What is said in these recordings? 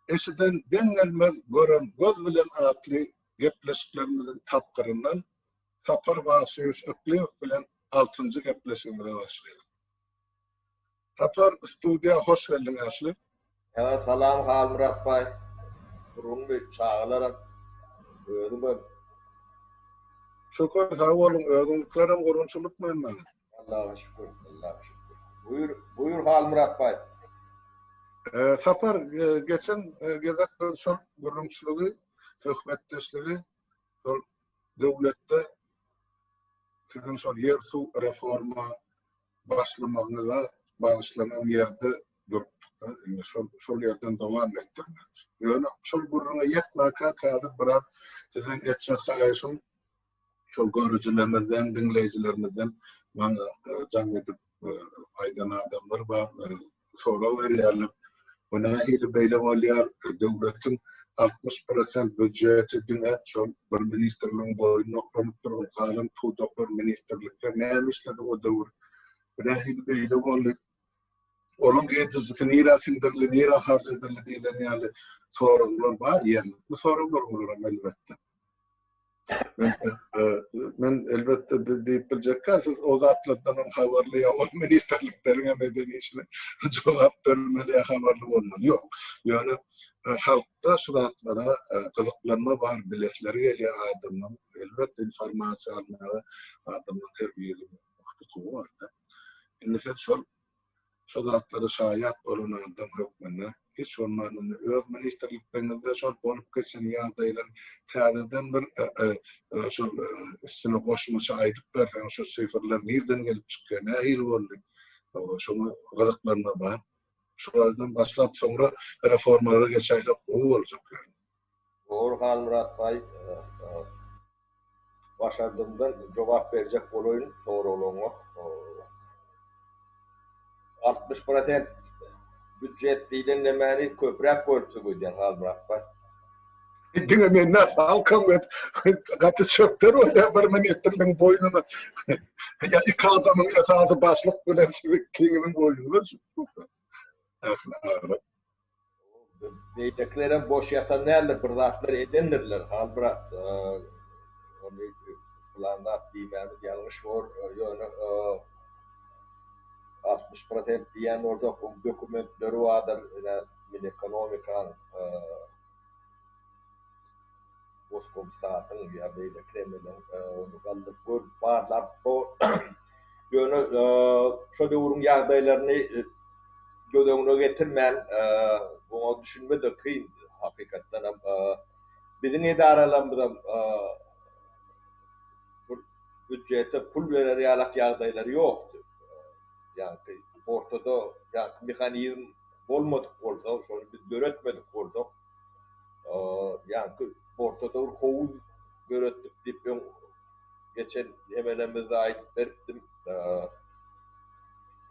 Eşiden deň gelmez, gören göz bilen atly gepleşiklerimiziň tapgyryndan Sapar Bagşyýewiç Yklymow bilen altynjy gepleşigimize başlaýarys. Sapar, studiýa hoş geldiň ýaşuly. Saňa salam Halmyrat baý. Gurgunmy çagalaram özüňem. Şükür sag boluň özüňizkilerem gurgunçylykmy hemmäňiz. Allaha şükür Allaha şükür. Buýur buýur Halmyrat baý. Sapar geçen gezek biz şol gürrüňçiligi söhbetdeşligi şol döwletde siziň şol ýer-suw reforma başlamagyňyza bagyşlanan ýerde durupdyk-da, indi şol şol ýerden dowam etdirmek. Ýöne şol gürrüňe ýetmäkäk häzir biraz sizden etjek haýyşym şol görüjilerimizden, diňleýjilerimizden maňa jaň edip aýdan adamlar bar. Sorag berýärler. Bu nähili beýle bolýar? Döwletiň 60 prosent býujeti diňe şol bir ministrligiň boýnuna oklanypdyr, ol galan pudaklar, ministrlikler näme işledi o döwür? Bu nähili beýle boldy? Olaň girdejisi nirä siňdirildi, nirä harç edildi diýlen ýaly soraglar bar, ýerlikli soraglar olaram elbetde. Men elbetde bir diýip biljek däl, siz o zatlardan hem habarly ýa ol ministrlikleriň hem eden işine jogap bermeli ýa habarly bolmaly. Ýok. Ýöne halkda şu zatlara gyzyklanma bar, bilesleri gelýär adamlaryň. Elbetde informasiýa almaga adamlaryň her biriniň hukugy bar-da. Indi siz şol Şo zatlara şaýat bolan adam hökmünde, hiç bolman indi öz ministrlikleriňizde şol bolup geçen ýagdaýlary täzeden bir şol üstüne goşmaça aýdyp berseňiz, şo sifrler nirden gelip çykýar, nähili boldy? Şoňa gyzyklanma bar. Şolardan başlap soňra reformalara geçäýsek gowy boljak ýaly. Dogry Halmyrat baý Başardygymdan jogap berjek bolaýyn soraglaryňa. 60 prosent býujet diýlen nemäni köpräk görüpsiň öýdýän Halmyrat baý. Diňe men däl, halkam gaty çökder bolýar bir ministrligiň boýnuna. Ýa iki adamyň esasy başlyk bilen siz ikiňiziň boýnuňyza düşüp dur. Ähli agram. Beýlekilerem boş ýatan däldir, bir zatlar edendirler, Halmyrat. Ony pylan zat diýmämiz ýalňyş bor, ýöne 60 prosent diýýän bolsak, oň dokumentleri bardyr, ine, Minekonomikanyň, Goskomstatyň ýa beýleki nemeleň ony galdyryp görüp, barlap, Ýöne şo döwrüň ýagdaýlaryny göz öňüne getirmän, oňa düşünme-de kyn hakykatdanam. Biziň edaralarymyzam bir býujete pul berer ýalak ýagdaýlary ýokdy. Ýaňky ortada ýaňky mehanizm bolmadyk bolsa, şony biz döretmedik bolsak, ýaňky ortada bir howuz döretdik diýip öň Geçen emelemizde aýdyp beripdim.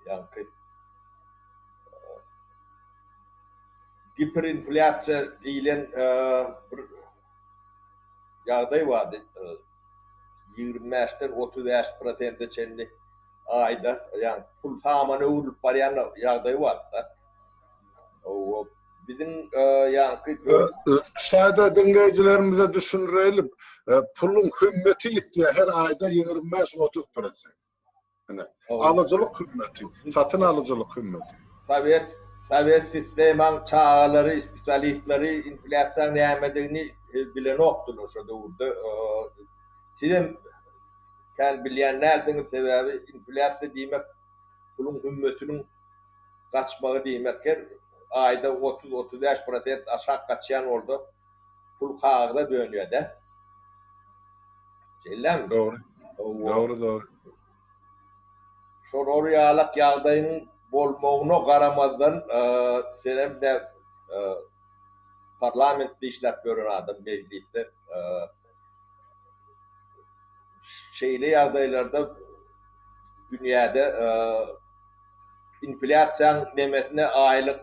Ýaňky giperinflýasiýa diýlen bir ýagdaý bardy. 25-den 35 prosente çenli aýda, ýagny pul samana öwrülip barýan ýagdaý bardy-da. Biziň ýaňky Sada diňleýjilerimize düşündirelim. Puluň hümmeti ýitýär her aýda 25-30 prosent. Ine, alyjylyk hümmeti, satyn alyjylyk hümmeti. Sowet sowet sistemaň çagalary, spesialistleri inflýasiýaň nämedigini bilenokdylar şo döwürde. Sizem kän bilýän däldiňiz, sebäbi inflýasiýa diýmek puluň hümmetiniň gaçmagy diýmek her aýda 30-35 prosent aşak gaçýan bolsa pul kagyza dönýär-dä. Şeýlemi? Dogry. Dogry, dogry. Şolar ýalak ýagdaýyň bolmagyna garamazdan senem nä parlamentde işläp ýören adam mejlisde şeýle ýagdaýlarda dünýäde inflýasiýaň nemesine aýlyk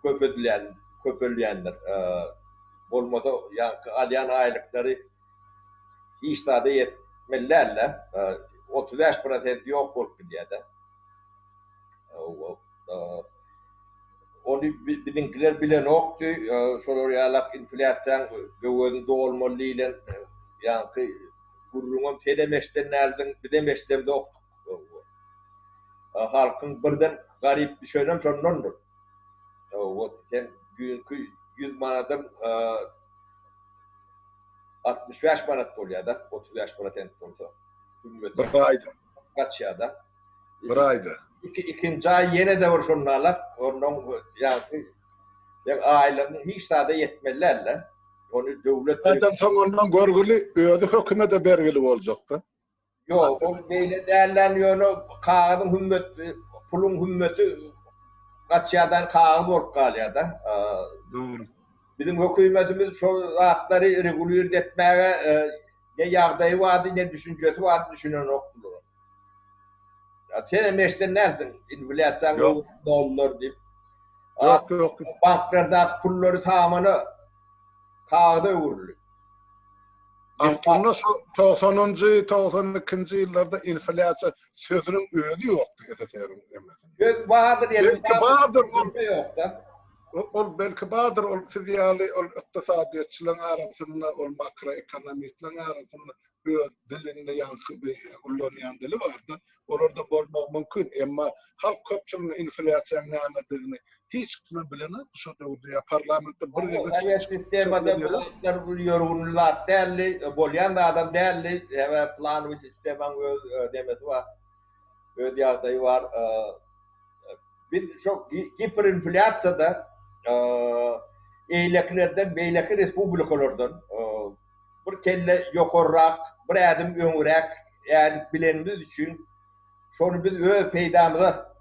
köpedilýän köpelýändir. Bolmasa ýaňky alýan aýlyklary hiç zada ýetmeli däl-de. 35 prosenti ýok bolup gidýär-de. Ony biziňkiler bilenokdy. Şolar ýalak inflýasiýaň öwezini dolmaly diýlen ýaňky gürrüňem senem eşden däldiň, bizem eşdemzokdyk. Halkyň birden garyp düşenem şondandyr. Sen düýnki 100 manadyň 65 manat bolýar-da, 35 prosent bolsa. Hümmeti. Bir aýda. Gaçýar-da. Bir aýda. Iki, ikinji aý ýene-de bir şonda alak, ondan ýagny ýa aýlygyň hiç zada ýetmeli däl-de. Ony döwlet Zaten soň ondan görgüli özi hökümete bergili boljakda. Ýok, ol beýle dälden ýöne kagyzyň hümmeti, puluň hümmeti gaçýardan kagyz bolup galýar-da. Dogry. Biziň hökümetimiz şol zatlary regulirt etmäge ne ýagdaýy bardy, ne düşünjesi bardy, düşünenokdylar. Ýa senem eşden dälsiň, inflýasiýaň dollar diýip. Ýok, ýok. Banklardaky pullary samana kagyza öwrüldi. Aslynda şu togsanynjy, 92-nji ýyllarda inflýasiýa sözüniň özi ýokdy SSR-iň emesinde. Söz bardyr ýa Belki bardyr ol. Ýokda. Ol belki bardyr ol siz ýaly ol ykdysadyýetçileriň arasynda, ol makroekonomistleriň arasynda öz dilinde ýaňky bir ullanýan dili barda, olarda bolmagy mümkin. Emma halk köpçüligine inflýasiýanyň nämedigini hiç kimem bilenok şo döwürde ýa parlamentde bir gezek Sowet sistemada bu zatlar bir ýörgünli zat däldi, bolýan zadam däldi. Sebäbi planowy sistemaň öz nemesi bar, öz ýagdaýy bar. Biz şo giperinflýasiýada eýlekilerden, beýleki respublikalardan bir kelle ýokarrak, bir ädim öňräk ädip bilenimiz üçin şony biz öz peýdamyza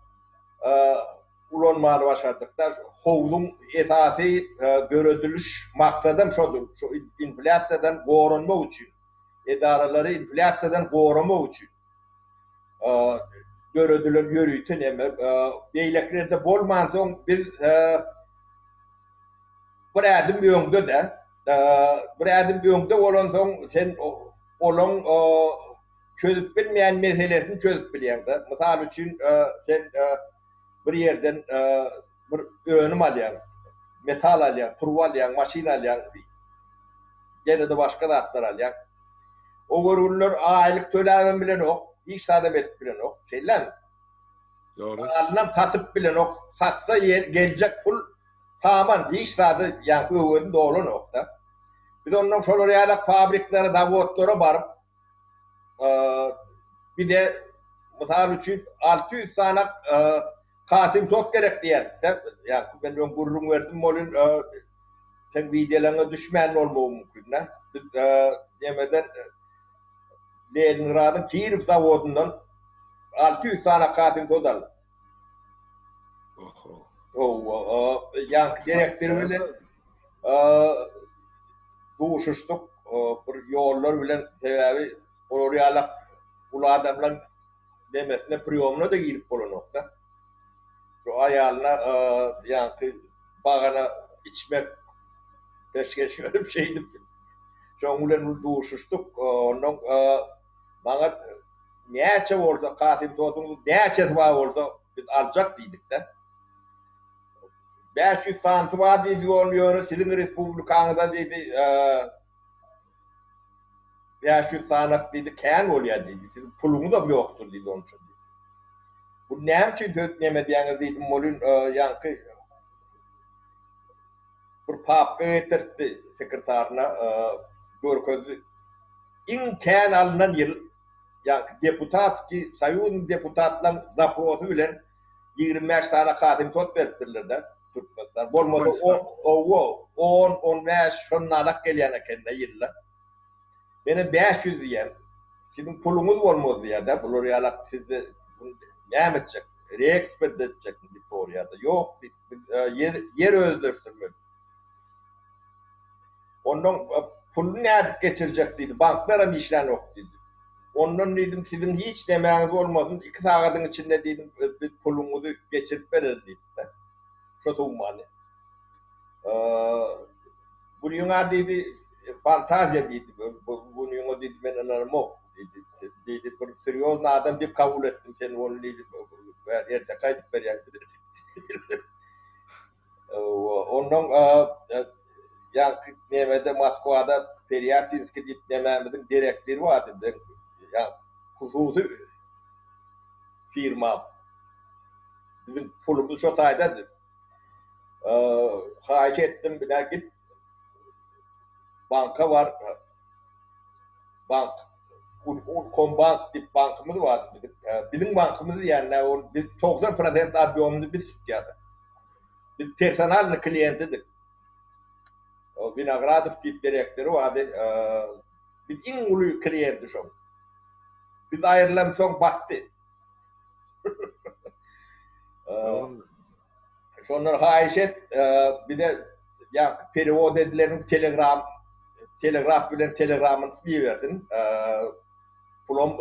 ulanmany başardyk-da. Howzuň esasy dörediliş maksadam şodur, şu inflýasiýadan goranmak üçin, edaralary inflýasiýadan goramak üçin döredilen ýörite neme. Beýlekilerde bolmansoň biz bir ädim öňde-de, bir ädim öňde bolansoň sen olaň çözüp bilmeýän meselesini çözüp bilýäň-de. Mysal üçin, sen bir ýerden bir önüm alýaň, metal alýaň, turba alýaň, maşyn alýaň, ýene-de başga zatlar alýaň. O görgüliler aýlyk töläbem bilenok, hiç zadam edip bilenok. Şeýlemi? Dogry. Alynam satyp bilenok. Satsa geljek pul saman, hiç zady ýaňky öwezini dolanok-da. Biz ondan şolar ýaly fabriklere, zawodlara baryp, bize mysal üçin 600 sany Kasym Tok gerek diýýärdik-de. Ýaňky men öň gürrüň berdim welin, seň wideolaryňa düşmän bolmagy mümkin-dä. Biz nemeden Leningradyň Kirow zawodyndan 600 sany Kasym Tot aldyk. Oho. Hawa, ýaňky direktor bilen duşuşdyk bir ýollar bilen sebäbi olar ýalak uly adamlaň nemesine priýomyna-da girip bolanok-da. Şu aýalyna ýaňky bagana içmek peşgeş berip şeýdip şoň bilen bir duşuşdyk. Onnoň maňa näçe bolsa Kasym Totyň näçesi bar bolsa biz aljak diýdik-de. 500 sanysy bar diýdi ony ýöne siziň respublikaňyza diýdi 500 sanak diýdi kän bolýar diýdi. Siziň puluňyzam ýokdur diýdi onuň üçin. Bu näme üçin söz neme diýýäňiz diýdim welin ýaňky bir papka getirtdi sekretaryna görkezdi. Iň kän alnan ýyl ýaňky deputatskiý soýuzyň deputatlaryň zaprosy bilen 25 sany Kasym tot beripdirler-de Türkmenistan. Bolmasa owo 10, 15 şondanak gelýän eken-de ýylda. Menem 500 diýýän. Siziň puluňyz bolmaz diýýär-de, bular ýalak sizde näme etjek? Reeksport etjekmi diýip soraýar-da. Ýok diýdik, biz ýer ýer özleşdirmeli. Ondan puluny nädip geçirjek diýdi, banklaram işlänok diýdi. Ondan diýdim, siziň hiç nemäňiz bolmasyn, iki sagadyň içinde diýdim, biz puluňyzy geçirip bereris diýdim-de. Şo summany. Bunyňa diýdi, fantaziýa diýdi, bunyňa diýdi, men ynanamok diýdi. Diýdi, bir serýozny adam diýip kabul etdim seni, ony diýdi, erteki aýdyp berýäň bize diýdi. Ondan ýaňky nemede Moskwada Perýatinskiý diýip nemämiziň direktory bardy biziň ýaňky hususy firma. Biziň pulumyz şo taýdady. Haýyş etdim, bina git banka bar. Bank Ulkombank diýip bankymyz bar biziň. Biziň bankymyz diýende ol biz 90 prosent obýomyny biz tutýardyk. Biz personalny kliýentidik. Winogradow diýip direktory bardy. Biz iň uly kliýenti şoň. Biz aýrylansoň batdy. Şondan haýyş et, bize ýa perewod edilen telegram telegraf bilen telegramyny ibersin. Pulam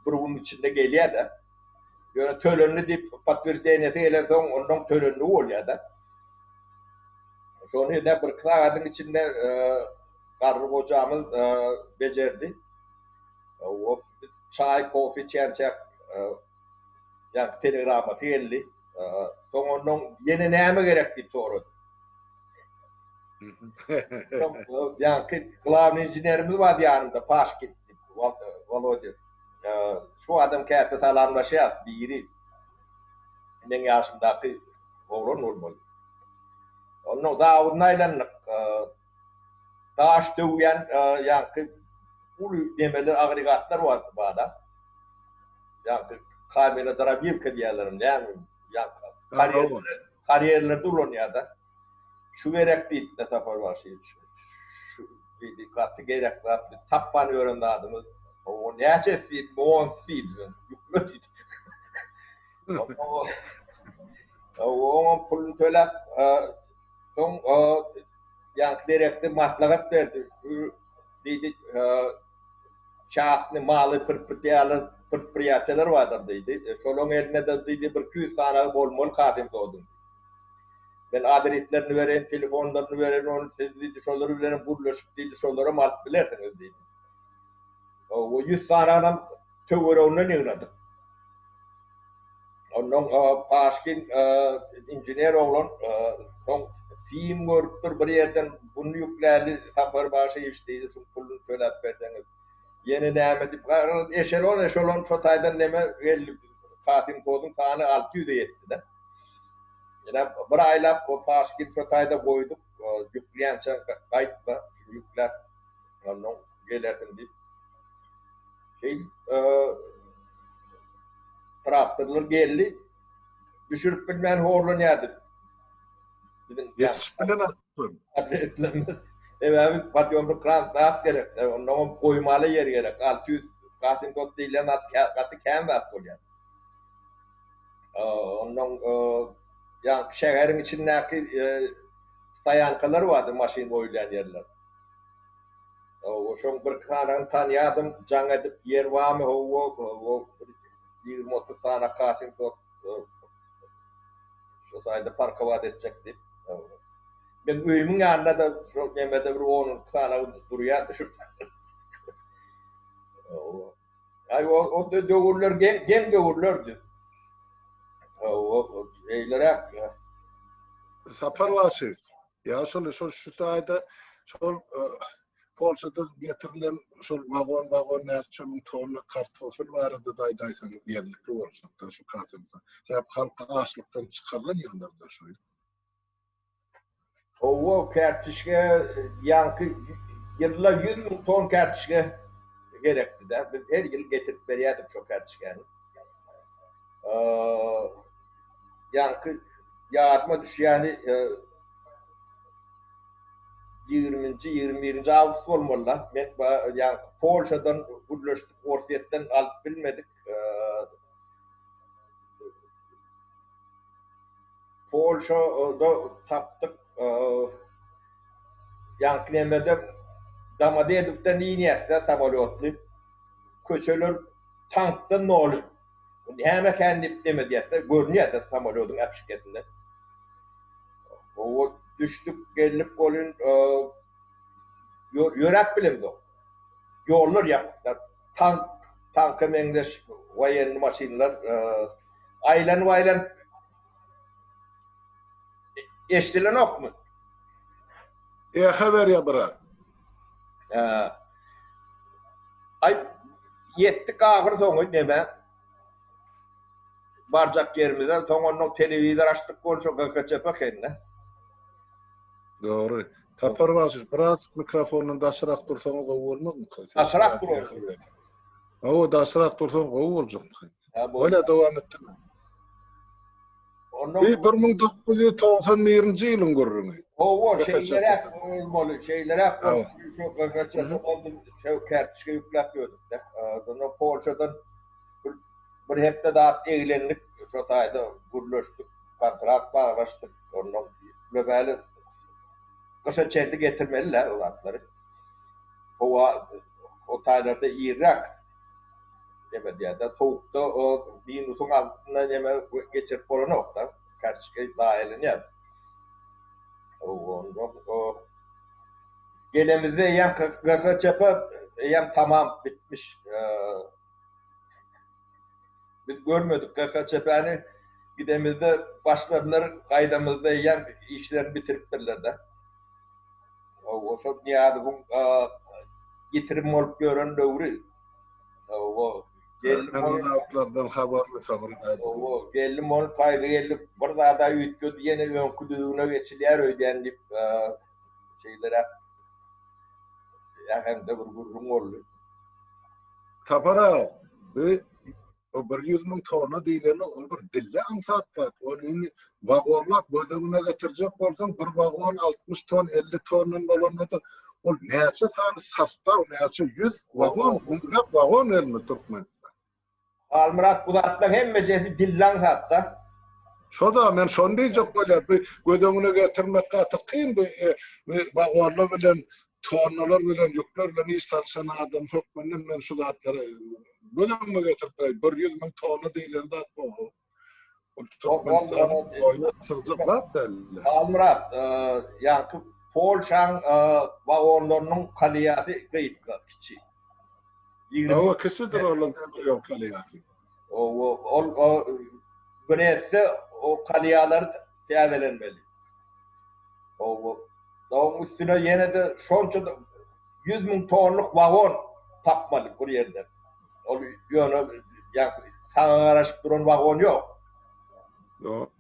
bir gün içinde gelýär-de. Ýöne tölendi diýip podtwерждениýesi gelensoň ondan tölendi bolýar-da. Şony ine bir sagadyň içinde garry gojamyz bejerdi. O çaý, kofe içýänçäk ýa telegrammasy geldi. Soň ondan ýene näme gerek diýip sorady. Ýaňky glawnyý inženerimiz bardy ýanymda, Paşkin diýip, Wolodýa. Şu adam käte salamlaşýar, biri meň ýaşymdaky oglan bolmaly. Ondan zawoduna aýlandyk. Daş döwýän ýaňky uly nemeler, agregatlar bardy. Ýaňky kamera drobilka diýýärler, näme ýaňky karýerlerde ulanýar-da. Şu gerek diýdi-de Sapar bagşy. Şu diýdi, gaty gerek zat, biz tapman ýören zadymyz. O näçe diýdi, on diýdi, ýükle diýdi. Oňam puluny töläp, soň ýaňky direktor maslahat berdi. Diýdi, Çastny maly prpryýalar prpryýatiýalar bardyr diýdi. Şolaň elinde-de diýdi bir 200 sanagy bolmaly Kasym Sodyň. Men adreslerini bereýin, telefonlaryny bereýin, ony siz diýdi şolar bilenem gürleşip diýdi şolaram alyp bilersiňiz diýdi. O 100 sanagynam töwereginden ýygnadyk. Ondan Paşkin inžener oglan soň sim görüpdir bir ýerden bunu ýükläli Sapar Bagşyýewiç diýdi şuň puluny töläp berseňiz. Ýene näme diýip garaz eşelon eşelon şo taýdan neme geldi Kasym Kozyň sany 600-e ýetdi-de. Ýene bir aýlap o Paşkin şo taýda goýduk ýükleýänçä gaýtma şuny ýükläp ondan gelersiň diýip. Şeýdip traktorlar geldi. Düşürip bilmän horlanýardyk. Biziň ýetişip bilenokdyk. Sebäbi podýomny kran zat gerek. Ondan goýmaly ýer gerek. 600 Kasym Kot diýlen zat gaty kän zat bolýar. Ondan ýa şäheriň içindäki stoýankalar bardy, maşyn goýulýan ýerler. Hawa, şoň birki sanyny tanýadym, jaň edip, ýer barmy, hawa, hawa, bir 20-30 sany Kasym sort şo taýda parkowat etjek diýip. Men öýümiň ýanynda-da şo nemede bir on-on iki sany durýardy şu. Hawa. Aý, o, o döwürler geň, geň döwürlerdi. Hawa, eýleräk. Sapar bagşy, Ýaşuly şol şu taýda şol Polşadan getirilen şol wagon-wagon näçe müň tonna kartofel barada-da aýdaýsaňyz ýerlikli boljak-da şu kasymda. Sebäp halk açlykdan çykarylan ýyllarda şo. Hawa, kärtişge ýaňky ýylda 100 müň ton kärtişge gerekdi-dä. Biz her ýyl getirip berýärdik şo kärtişgäni. Ýaňky ýadyma düşýäni ýigriminji, 21-nji awgust bolmaly-da. Men ýaňky Polşadan gürleşdik, Orsýetden alyp bilmedik. Polşada tapdyk. Ýaňky nemede Domodedowdan inýäs-de samolýotly. Köçeler tankdan doly. Bu näme ekän diýip neme diýýäs-de, görünýär-de samolýodyň äpişgesinden. Hawa, düşdük, geldik welin, ýöräp bilemzok. Ýollar ýapyklar. Tank, tanka meňzeş woýenny maşynlar aýlanyp-aýlanyp. Eşdilenokmy? Ehe berýär biraz. Hä. Aý, ýetdik ahyr soňy neme? Barjak ýerimize, soň onnoň telewizor açdyk bolşa GKÇP ekende. Dogry. Sapar bagşy, biraz mikrofondan daşrak dursaňyz gowy bolmazmyka? Daşrak duraýyn. Hawa, daşrak dursaň gowy boljakmy? Bolýa, dowam etdirme. Ondan Bir 1991-nji ýylyň gürrüňi. Hawa, şeýleräk bolmaly, şeýleräk bolmaly. Şu GKÇP-den biz şu kerpiçge ýükläp ýördük-de. Ondan Polşadan bir, bir hepde zat eglendik, şo taýda gürleşdik, kontrakt baglaşdyk. Ondan ýüklemäli gyşa çenli getirmeli-dä o zatlary. Howa o taýlarda irräk neme diýýär-de, sowukda o minusyň altynda neme geçirip bolanok-da, kartoşka zaýalanýar. Ondan o gelemizde eýýäm GHÇP eýýäm tamam bitmiş. Biz görmedik GHÇP-ni gidemizde başladylar, gaýdamyzda eýýäm işlerini bitiripdirler-de. Hawa, şol Nyýazowyň ýitirim bolup ýören döwri. Hawa, geldim Men o zatlardan habarly soňra aýdym. Hawa, geldim ol paýza geldik, bir zada üýtgedi, ýene öňki düzgüne geçilýär öýdýän diýip, şeýleräk äheňde bir gürrüň boldy. Sapar aga, bu O 100 0000 tonna diýleni ol bir dille aňsat zat. Ol indi wagonlap göz öňüne getirjek bolsaň, bir wagon 60 ton, 50 tondan bolanda-da ol näçe sany sostaw, näçe ýüz wagon, müňläp wagon gelmeli Türkmenistana. Halmyrat bu zatlaň hemmejesi dille aňsat-da. Şo-da men şony diýjek bolýan. Bu göz öňüne getirmek gaty kyn bu wagonlar bilen tonnalar bilen ýükler bilen iş salyşan adam hökmünde men şu zatlary göz öňüme getirip bileýin. 100 0000 tonna diýlen zat bu. Ol Türkmenistanyň boýuna sygjak zat däl. Halmyrat, ýaňky Polşaň wagonlarynyň kolýasy gysga, kiçi. Hawa, kiçidir olaryň demir ýol kolýasy. Ol Brestde o kolýalar täzelenmeli. Onuň üstüne ýene-de şonça 100 0000 tonluk wagon tapmaly bir ýerden. Ol ýöne saňa garaşyp duran wagon ýok. Ýok.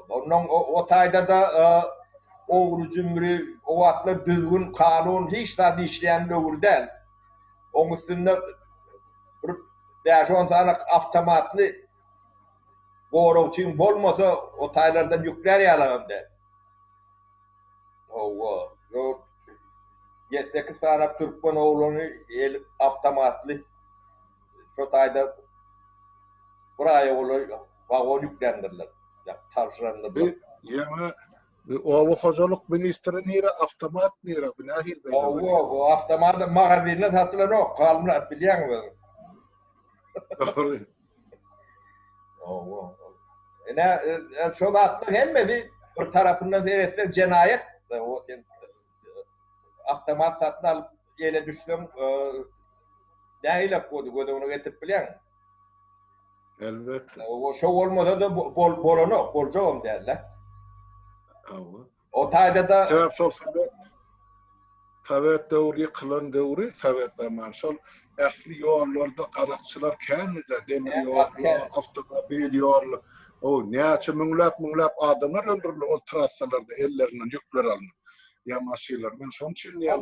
Ondan o taýda-da ogry-jümri, o wagtlar düzgün, kanun hiç zat işleýän döwür däl. Oň üstünde bir bäş-on sany awtomatly goragçyň bolmasa, o taýlardan ýüklär ýalagam däl. Hawa, şo ýedi-sekiz sany türkmen oglany eli awtomatly şo taýda bir aýa golaý wagon ýükländirler, tabşyrandyrlar. Ýöne Oba hojalyk ministri nire, awtomat nire, bu nähili beýle bolýar? Hawa, bu awtomat magazinde satylanok, Halmyrat bilýäň özüň. Dogry. Hawa. Ine, şo zatlar hemmesi bir tarapyndan seretseň jenaýat, o sen awtomat satyn alyp ele düşseň, nähili boldy göz öňüne getirip bilýäňmi? Elbetde. O şo bolmasa-da bol bolanok, boljagam däl-de. Hawa. O taýda-da Sebäp şol sowet Sowet döwri ýykylan döwri, sowet zamany şol ähli ýollarda garakçylar kändi-de, demir ýol, awtomobil ýol, o näçe müňläp-müňläp adamlar öldürildi ol trassalarda ellerinden ýükler alnyp ýa maşynlar. Men şonuň üçin diýýän.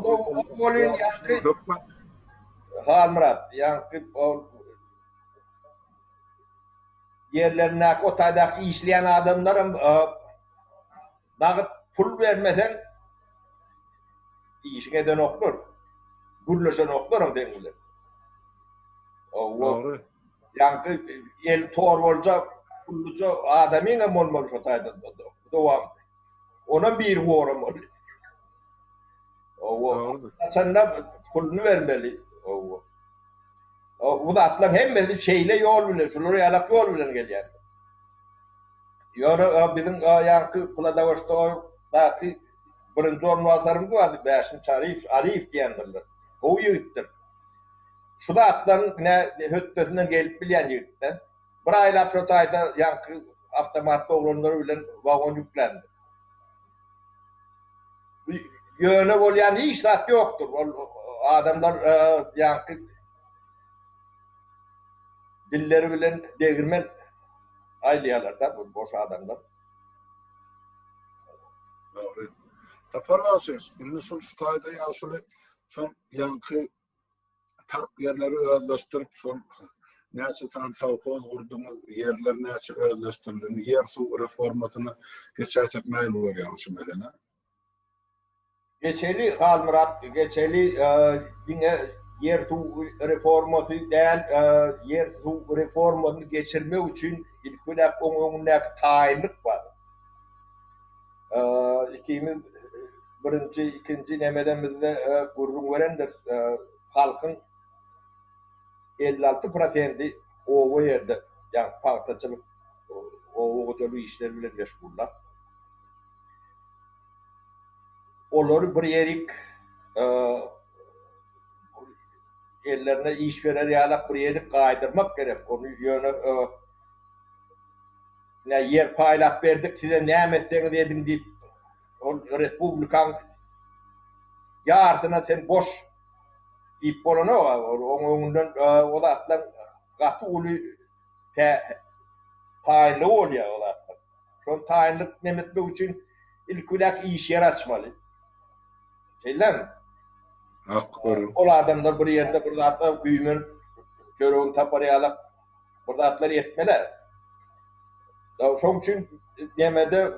Halmyrat, ýaňky ol Ýerlerindäki o taýdaky işleýän adamlaram nagt pul bermeseň işiňi edenoklar. Gürleşenoklaram seň bilen. Dogry. Ýaňky eli torbalyja pulluja adamyňam bolmaly şo taýda dowamly. Onam biri goramaly. Dogrudyr. Haçanda puluny bermeli. Bu zatlaryň hemmesi şeýle ýol bilen, şular ýalak ýol bilen gelýär. Ýöne biziň ýaňky Wladowostodaky birinji orunbasarymyz bardy, Bäşim Çaryýew, Alyýew diýendirler. Gowy ýigitdir. Şu zatlaryň ine hötdesinden gelip bilýän ýigitden. Bir aýlap şo taýda ýaňky awtomatly oglanlar bilen wagon ýükländi. Ýöne bolýan hiç zat ýokdur. Ol adamlar ýaňky dilleri bilen degirmen aýlaýarlar-da, bu boş adamlar. Dogry. Sapar bagşyş, indi şul şu taýda ýaşuly şol ýaňky tarp ýerleri özleşdirip, şol näçe sany sowhoz gurduňyz, ýerler näçe özleşdirildi, ýer-suw reformasyna geçäýsek nähili görýäňiz şu meselä? Geçeli Halmyrat, geçeli diňe ýer-suw reformasy däl, ýer-suw reformasyny geçirmek üçin ilki bilen oň öňündäki taýynlyk bar. Ikimiz birinji, ikinji nemelemizde gürrüň berendiris, halkyň 56 prosendi oba ýerde, ýagny pagtaçylyk, oba hojalyk işleri bilen meşgullar. Olary bir ýerik ellerine iş berer ýalak bir ýerik gaýdyrmak gerek. Ony ýöne Ine ýer paýlap berdik size näme etseňiz ediň diýip ol respublikaň ýarsyna sen boş diýip bolanok ol oň öňünden o zatlaň gaty uly taýynlygy bolýar o zatlaň. Şol taýynlyk neme etmek üçin ilki bilen iş ýer açmaly. Şeýlemi? Hak görüň. Ol adamlar bir ýerde bir zatlar güýmenip çöregini tapar ýalak Bir zatlar etmeli. Şoň üçin nemede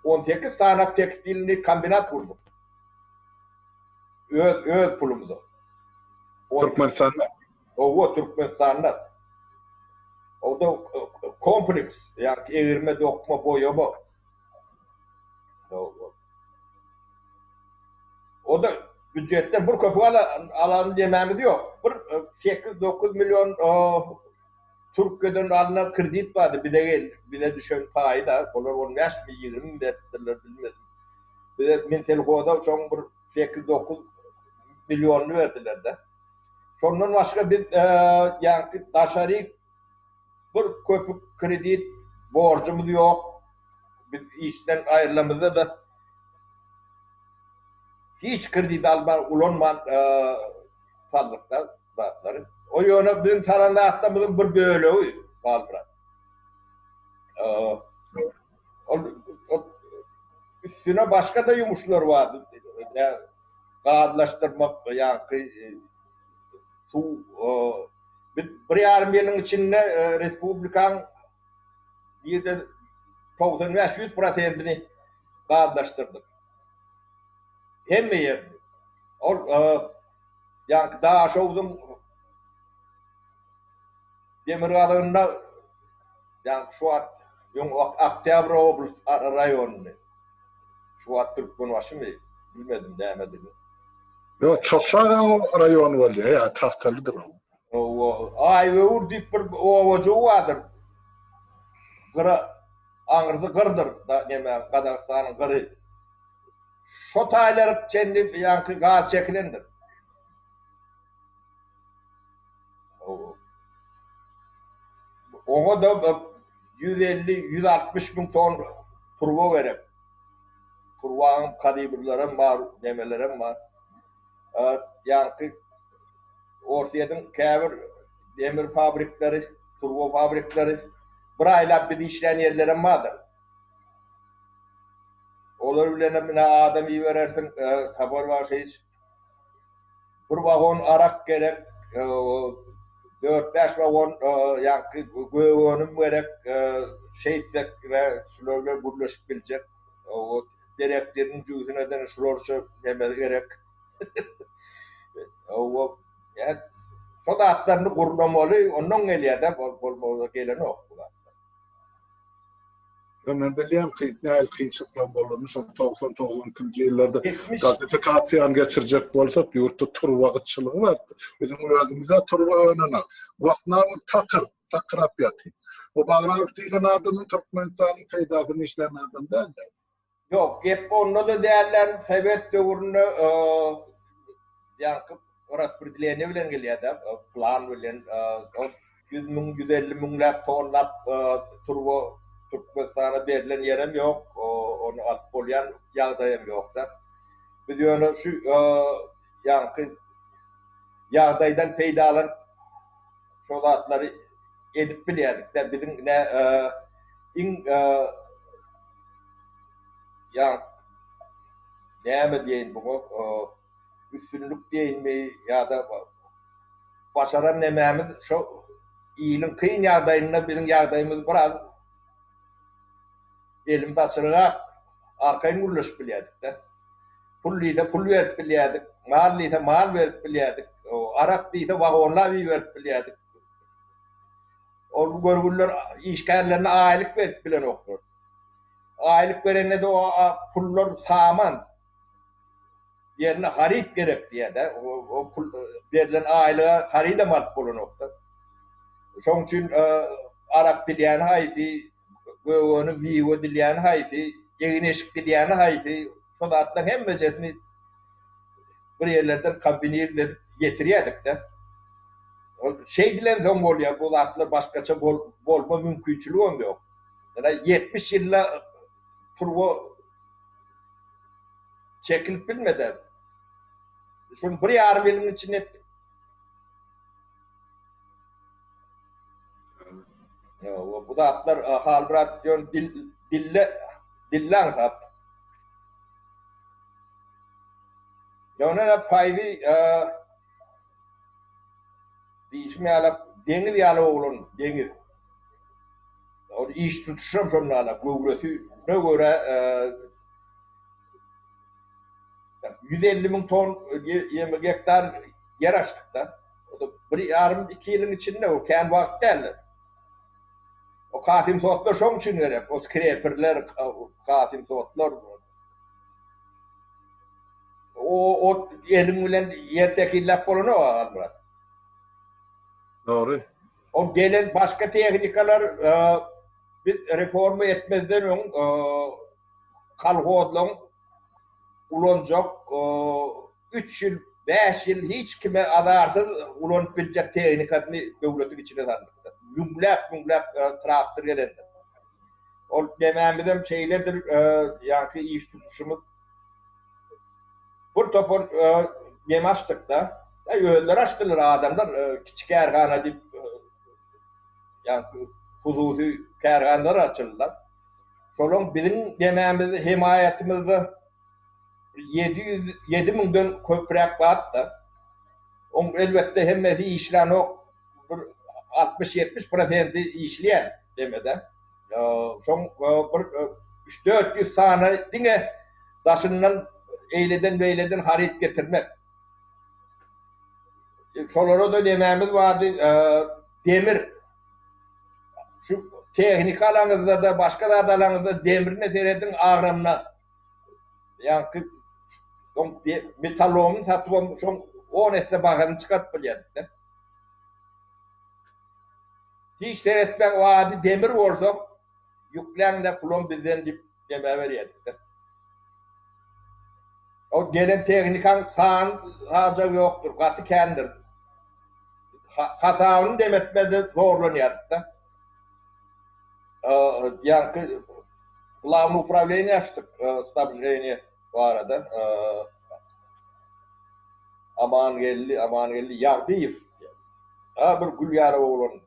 18 sany tekstilni kombinat gurduk. Öz öz pulumyza. Türkmenistanda. Owa, Türkmenistanda. Orada kompleks, ýa egirme, dokma, boýama. O-da býujetden bir köpük alan diýmämiz ýok. Bir 8-9 million Türkiýeden alnan kredit bardy, bize geldi, bize düşen paýy da, olar 15 mi, 20 mi beripdirler bilmedim. Bize Minselhoza şoň bir 8-9 millionyny berdiler-de. Şondan başga biz ýaňky daşary bir köpük kredit borjumyz ýok. Biz işden aýrylamyzda-da hiç kredit alman, ulanman saldykda zatlary. O ýöne biziň salan zatlarymyzyň bir bölegi Halmyrat. Ol üstüne başga-da ýumuşlar bardy. Gazlaşdyrmak, ýaňky suw biz bir ýarym ýylyň içinde respublikaň ýerde 95 ýüz prosentini gazlaşdyrdyk. Hemme ýerini. Ol ýaňky Daşogzuň demirgazygynda ýaňky şu wagt öň Oktýabr oblast raýonyny şu wagt Türkmenbaşymy bilmedim nämedigini. Ýok, Çoçjaga raýony bolýar, ýa Tagtalydyr o. Hawa, Aýböwür diýip bir obajygy bardyr. Gyra Aňyrsy gyrdyr, neme, Gazagystanyň gyry. Şo taýlara çenli ýaňky gaz çekilendir. Oňa-da 150, 160 müň ton turba gerek. Turbaň kalibrlerem bar, nemelerem bar. Ýaňky Orsýetiň käbir demir fabrikleri, turba fabrikleri bir aýlap biz işlän ýerlerem bardyr. Olar bilenem ine adam iberersiň, Sapar Bagşyç. Bir wagon arak gerek, dört-bäş wagon ýaňky gök önüm gerek, şeýtsek ine şular bilen gürleşip biljek. Derekleriniň jübüsine-de şularça neme gerek. Hawa, şo zatlaryny gurnamaly, ondan gelýär-de, bolmasa gelenok bu zatlar. Ýa men bilýän kyn, nähili kynçylyklar bolanyny şol 90-92-nji ýyllarda gazifikasiýany geçirjek bolsak, ýurtda turba gytçylygy bardy. Biziň özümize turba önenok. Wagtynda ol takyr, takyrap ýatyr. Bu Bagraýew diýlen adamyň Türkmenistanyň peýdasyny işlän adam däldi. Ýok, gep onda-da dälden, sowet döwründe ýaňky raspredeleniýe bilen gelýär-de, plan bilen, ol 100 müň, 150 müňläp tonnap turba Türkmenistana berlen ýerem ýok, ony alyp bolýan ýagdaýam ýok-da. Biz ýöne şu ýaňky ýagdaýdan peýdalanyp şo zatlary edip bilýärdik-de. Biziň ine iň ýa näme diýeýin buňa üstünlik diýeýinmi ýa-da başaran nemämiz şo iliň kyn ýagdaýynda biziň ýagdaýymyz biraz elimiz açygrak arkaýyn gürleşip bilýärdik-de. Pul diýse pul berip bilýärdik, mal diýse mal berip bilýärdik, arak diýse wagonlap iberip bilýärdik. Ol görgüliler işgärlerine aýlyk berip bilenoklar. Aýlyk berende-de o pullar saman. Ýerine haryt gerek diýýär-de. O pul berlen aýlyga harydam alyp bolanok-da. Şonuň üçin arak dilýäni haýsy, gögöni miwe dilýäni haýsy, egin-eşik dilýäni haýsy, şo zatlaryň hemmejesini bir ýerlerden kombinirlet edip getirýärdik-de. Ol şeýdilensoň bolýar, bu zatlar başgaça bolma mümkinçiligem ýok. Ýöne 70 ýylda turba çekilip bilmedi. Şuny bir ýarym ýylyň içinde etdik. Bu zatlar Halmyrat ýöne dil dille dille aňsat. Ýöne Paýzy Diýşim ýaly, deňiz ýaly oglan, deňiz. Ol iş tutuşam şonda ýaly, göwresine görä 150 müň ton ýeme gektar ýer açdyk-da. O da bir ýarym, iki ýylyň içinde, o kän wagt däldi. O Kasym sotlar şoň üçin gerek, o skreperler, Kasym sotlar. O ot eliň bilen ýer tekizläp bolanok Halmyrat. Dogry. O gelen başga tehnikalar biz reforma etmezden öň kolhozlaryň ulanjak 3 ýyl, 5 ýyl hiç kime azarsyz ulanyp biljek tehnikasyny döwletiň içine saldyk. Müňläp, müňläp traktor gelendir. Ol demämizem şeýledir, ýaňky iş tutuşymyz. Bir topar neme açdyk-da. Özleri açdylar adamlar, kiçi kärhana diýip, ýaňky hususy kärhanalar açyldylar. Şolaň biziň demämiz, hemaýatymyzda 700, 7000-den köpräk bar-da. Oň elbetde hemmesi işlänok. Bir 60-70 prosenti işleýär demede. Şoň bir 3-400 sany diňe daşyndan eýleden-beýleden haryt getirmek. Şolara-da nemämiz bardy, demir. Şu tehnika alaňyzda-da, başga zat alaňyzda demrine serediň, agramyna. Ýaňky şoň metallomyny satybam şoň on esse bahasyny çykaryp bilýärdik-de. Hiç seretmäň o ady demir bolsa ýükläňde pulam bizden diýip neme berýärdik-de. O gelen tehnikaň san hajagy ýokdur, gaty kändir. Hasabyny demetmede zorlanýardyk-da. Ýaňky Glawnyý uprawleniýe açdyk snabženiýe barada. Amangeldi, Amangeldi Ýagdyýew. A bir gül ýaly oglan.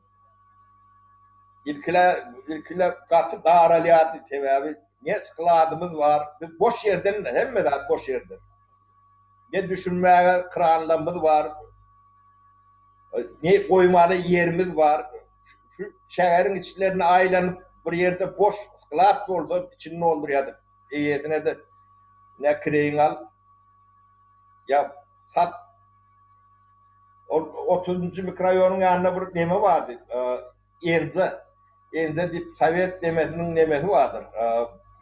Ilkile, ilkile gaty daralýardy, sebäbi ne skladymyz bar, biz boş ýerden, hemme zat boş ýerden. Ne düşünmäge kranlarymyz bar, ne goýmaly ýerimiz bar. Şu şäheriň içlerine aýlanyp, bir ýerde boş sklad bolsa, içini doldurýardyk. Eýesine-de ne kireýiňi al, ýa sat. Ol otuzynjy mikroraýonyň ýanynda bir neme bardy, Enza, Enza diýip sowet nemesiniň nemesi bardyr.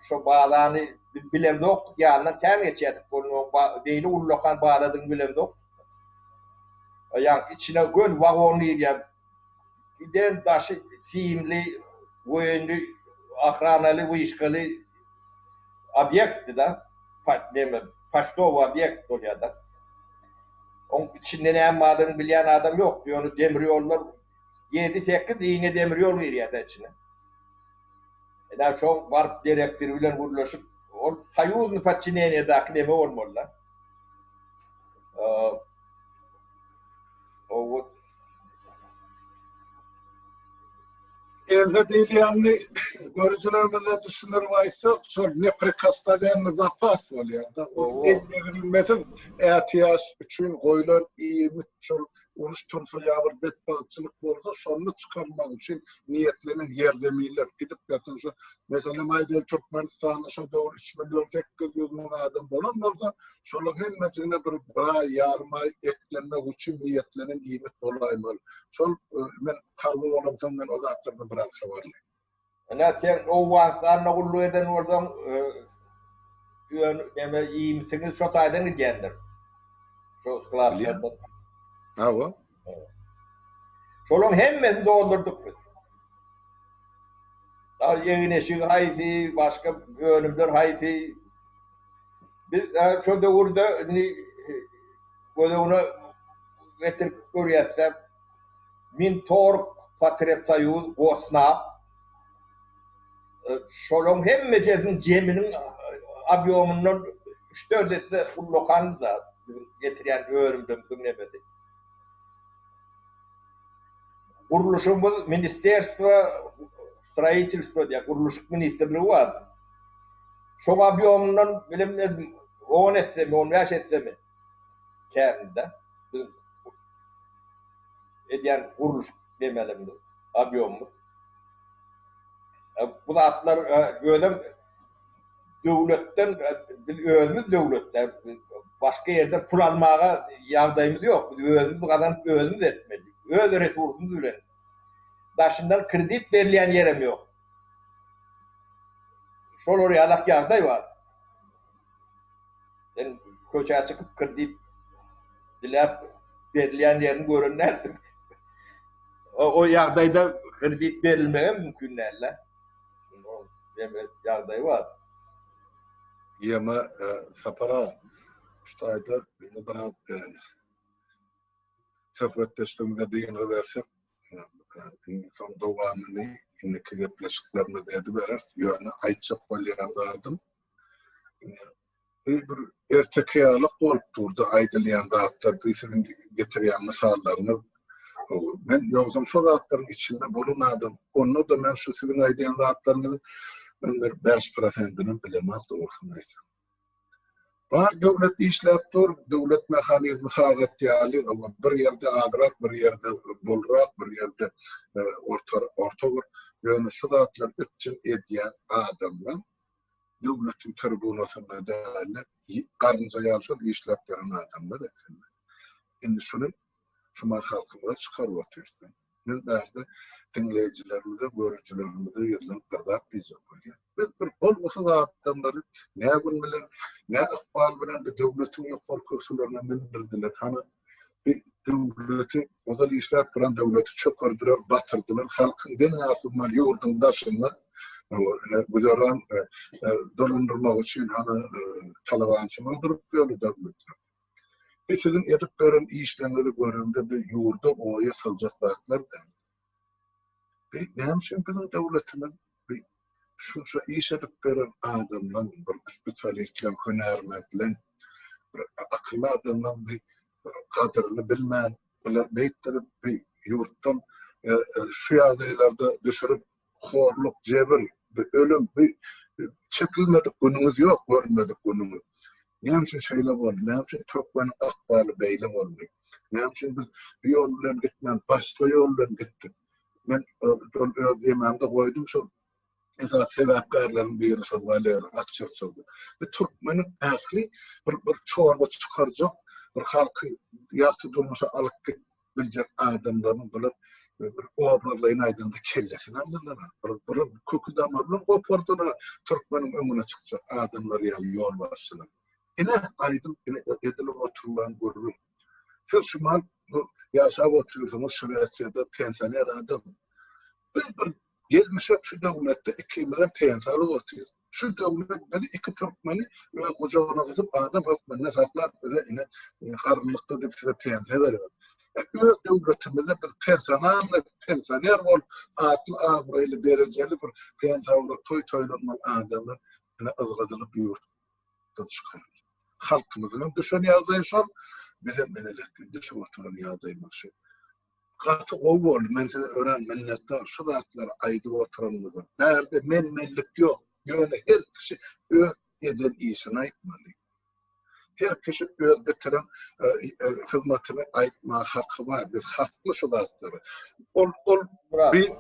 Şo bazany biz bilemzokdyk, ýanyndan kän geçýärdik, beýle ullakan bazadygyny bilemzokdyk. Ýaňky içine göni wagon girýär. Giden daşy simli, goýunly, ohranaly, wyşkaly obýektdi-da, neme, poçtowy obýekt bolýar-da. Oň içinde näme bardygyny bilýän adam ýokdy, ýöne demir ýollar ýedi-sekiz liniýa demir ýol girýär-de içine. Ine, şoň baryp direktory bilen gürleşip, ol soýuznyý podçineniýedäki neme bolmaly-da. Owa. Enze diýilýänini görüjilerimize düşündirip aýtsak, şol neprikosnowennyý zapas bolýar-da. Ol elýerilmesiz ätiýaç üçin goýlan iýmit şol uruş tursa ýa bir betbagtçylyk bolsa, şony çykarmak üçin niýetlenen ýerzeminler gidip ýatan şo, meselem aýdaly Türkmenistanda şo döwür üç million 800 müň adam bolan bolsa, şolaryň hemmesine bir bir aý, ýarym aý eklenmek üçin niýetlenen iýmit bolaýmaly. Şol men harby bolamsoň men o zatlardan biraz habarly. Ine sen Owganystanda gulluk eden bolsaň, ýöne neme iýmitiňiz şo taýdan gidýändir. Şo skladlardan. Hawa. Şolaryň hemmesini doldurdyk biz. Egin-eşik haýsy, başga önümler haýsy. Biz şo döwürde indi göz öňüne getirip görýäs-de, Mintorg, Potrebsoýuz, Gosnab şolaryň hemmejesiniň jeminiň obýomyndan üç-dört esse ullakan-da biziň getirýän önümlerimiziň nemesi. Gurluşygymyz Ministerstwo stroitelstwa diýýär, gurluşyk ministrligi bar. Şoň obýomyndan bilemezdim, on essemi, on bäş essemi kände biz edýän gurluşyk nemelerimiz, obýomymyz. Bu zatlar özem döwletden biz özümiz döwletde başga ýerden pul almaga ýagdaýymyz ýok. Biz özümiz gazanyp özümiz etmeli. Öz resursymyz bilen. Daşyndan kredit berilýän ýerem ýok. Şolar ýalak ýagdaý bar. Sen köçä çykyp kredit diläp berilýän ýerini gören dälsiň. O ýagdaýda kredit berilmegem mümkin däl-de. Ýagdaý bar. Ýeme Sapar aga, şu taýda indi biraz söhbetdeşligimize dyngy bersek, indi soň dowamyny indiki gepleşiklerimizde edibereris. Ýöne aýtjak bolýan zadym, Bu bir erteki ýalyk bolup durdy aýdylýan zatlar, bu siziň getirýän mysallaryňyz. Men ýogsam şo zatlaryň içinde bolan adam, onda-da men şu siziň aýdýan zatlaryňyzy men bir 5 prosentini bilemok dogrusyny aýtsam. Bar döwlet işläp dur, döwlet mehanizmi sagat ýaly, bir ýerde azrak, bir ýerde bolrak, bir ýerde orta orta bir. Ýöne şu zatlary üpjün edýän adamlar döwletiň tribunasynda däl-de, garynja ýaly şol işläp ýören adamlar ekenler. Indi şuny şumat halkymyza çykaryp otyrsyň. Men bärde diňleýjilerimize, görüjilerimize ýüzlenip bir zat diýjek bolýan. Biz bir bolgusyz adamlary nä gün bilen, nä ykbal bilen bu döwletiň ýokary kürsülerine mündürdiler. Hany Bir döwleti, ozal işläp duran döwleti çökerdiler, batyrdylar. Halkyň deň ýarysy mal ýurduň daşynda güzeran dolandyrmak üçin hany talabançylyga durup ýördi döwletler. Biz siziň edip beren işleriňizi görende bir ýurda oýa saljak zatlar däl. Bi näme üçin biziň döwletimiz bi şunça iş edip beren adamlaň bir spesialistleň hünärmentleň bir akylly adamlaň bi gadyryny bilmän bular beýtdirip bi ýurtdan şu ýagdaýlarda düşürip horluk jebir bi ölüm bi çekilmedik günüňiz ýok görülmedik günüňiz. Näme üçin şeýle boldy? Näme üçin türkmeniň ykbaly beýle boldy? Näme üçin biz bu ýol bilen gitmän, başga ýol bilen gitdik? Men şol öz ýemämde goýdum şol esasy sebäpkärleriň biri şol Waleriý Atçyrçowdy. Bu türkmeniň ähli bir bir çorba çykarjak, bir halky ýagty durmuşa alyp git biljek adamlaryň bular bir obrazlaýyn aýdanda kellesini aldylar. Bir bir köki damary bilen gopardylar türkmeniň öňüne çykjak adamlar ýaly ýolbaşçylar. Ine aýdym ine edilip oturylan gürrüň. Siz şu mal ýaşap otyrsyňyz Şwesiýada pensioner adam. Biz bir Gelmişek şu döwletde ikimizem pensiýa alyp otyrys. Şu döwlet bizi iki türkmeni öz gujagyna gysyp adam hökmünde saklap bize ine garrylykda diýip size pensiýa berýär. Öz döwletimizde biz personalny pensioner bolup atly abraýly derejeli bir pensiýa alyp toý toýlanmaly adamlar ine yzgadylyp ýurtdan çykaryldy. Halkymyzyň hem düşen ýagdaýy şol. Bizem enelekli düşüp oturan ýagdaýymyz şu. Gaty gowy boldy. Men size örän minnetdar şu zatlary aýdyp oturanyňyza. Bärde men-menlik ýok. Ýöne her kişi öz eden işini aýtmaly. Her kişi öz bitiren hyzmatyny aýtmaga haky bar. Biz hakly şu zatlara. Ol ol bir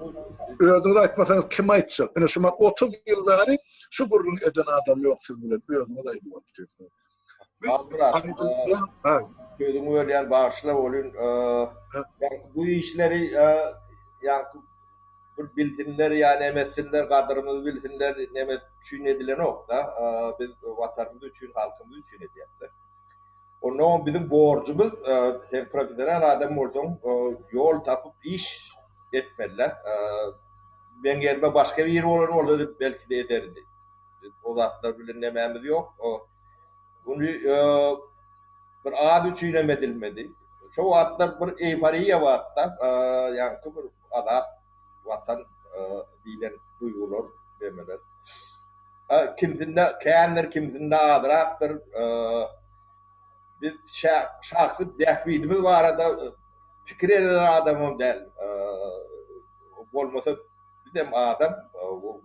özüňiz aýtmasaňyz kim aýtjak? Ine şu mat 30 ýyl bäri şu gürrüňi eden adam ýok siz bilen özüňiz aýdyp otyrsyňyz. Sözüňi bölýän bagyşla welin bu işleri ýaňky bir bilsinler ýa neme etsinler gadyrymyzy bilsinler neme üçin edilenokda biz watanymyz üçin halkymyz üçin edýäsde. Onnoňam biziň borjumyz sen professional adam bolsaň ýol tapyp iş etmelidä. Meň ýerime başga biri bolan bolsady belki-de ederdi. Biz o zatlar bilen nemämiz ýok. Muny bir ad üçin hem edilmedi. Şo wagtlar bir eýforiýa bardy-da, ýaňky bir azat watan diýlen duýgular, nemeler. Kimsinde kändir, kimsinde azrakdyr. Biz şahsy bähbidimiz barada pikir eden adamam däl. Bolmasa Bizem adam,